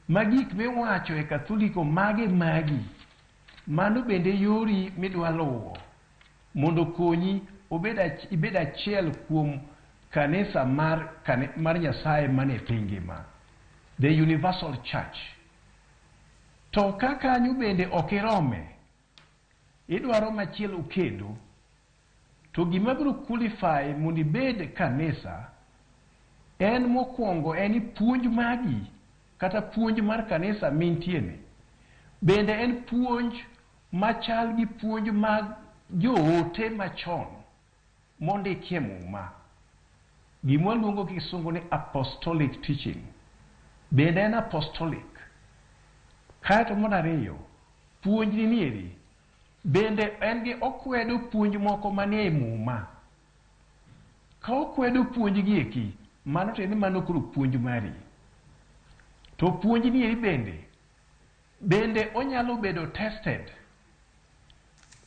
Ma gik miwacho e Katholiko mage magi, mano bende yori midwa luwo mondo okonyi obed ibed achiel kuom kanisa mar Nyasaye manie piny ngima, the universal church. To ka kanyo bende ok irome, idwaro machielo kendo, to gima biro qualify mondo ibed kanisa en mokwongo en ni puonj magi kata puonj mar kanisa mintieni bende en puonj machal gi puonj mag joote machon mondikie Muma, gima waluongo gi kisungu ni apostolic teaching. Bende en apostolic? Kaeto mar ariyo, puonj ni nieri bende en gi okwedo puonj moko manie Muma? Ka okwedo puonj gi eki, mano tiende ni mano koro puonj mari. To puonj ni eri bende onyalo bedo tested.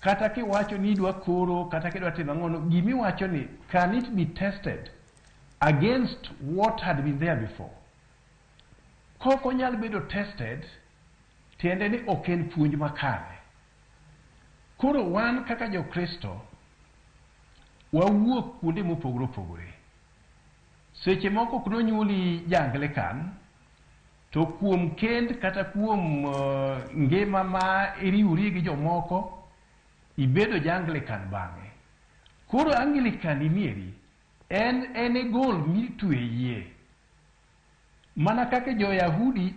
Kata kiwacho ni idwa koro, kata kidwa timo ang'ono, gimiwacho ni, can it be tested against what had been there before? Kok onyal bedo tested, tiende ni ok en puonj makare. Koro wan kaka Jokristo, wawuok kuonde mopogore opogore. Seche moko ok nonyuoli ja Anglican, to kuom kend kata kuom ngima ma iriwori gi jomoko, ibedo ja Anglican bang'e. Koro Anglican nieri, en e gol mitwe yie. Mana kaka jo-Yahudi.